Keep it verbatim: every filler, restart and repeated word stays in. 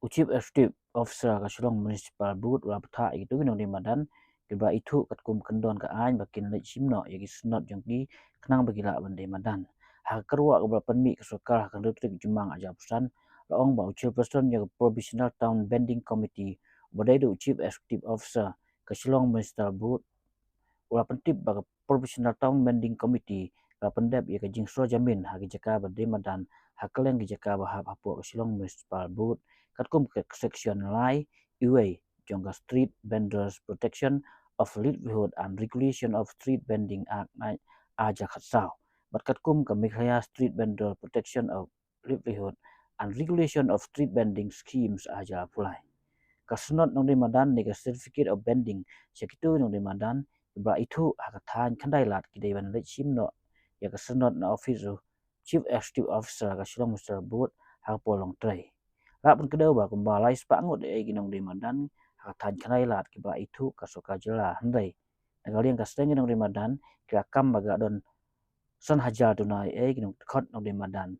U Chief Executive Officer ka Shillong Municipal Board u la bthah ïa kito ki nongdie madan kiba ithuh katkum kyndon ka aiñ ba kin leit shim noh ïa ki snot jong ki khnang ba ki lah ban die madan. Ha ka kyrwoh kaba la pynmih ka sorkar ha ka hynriew tarik Jymmang arhajar arphew san, la ong ba u Chairperson ïa ka Provisional Town Vending Committee uba dei da u Chief Executive Officer ka Shillong Municipal Board u la pyntip ba ka Provisional Town Vending Committee ka la pyndep ïa ka jingsorjamin ha ki jaka ba die madan ha kylleng ki jaka ba hap hapoh ka Shillong Municipal Board katkum ka Section lai uwei jong ka Street Vendors Protection of Livelihood and Regulation of Street Vending Act arhajar khatsaw bad katkum ka Meghalaya Street Vendor Protection of Livelihood and Regulation of Street Vending Schemes arhajar arphew lai. Ka snot nongdie madan ne ka Certificate of Vending sha kito nongdie madan kiba ithuh ha ka thaiñ Khyndai Lad ki dei ban leit shim noh ïa ka snot na office u Chief Executive Officer ka Shillong Municipal Board ha ka por long trei. Lah pynkdew ba kumba lai spah ngut ïa ki nongdie madan ha ka thaiñ Khyndai Lad kiba ithuh ka sorkar jylla, hynrei na ka liang ka seng ki nongdie madan ki la kam ba ka don san hajar duna ïa ki nongdie madan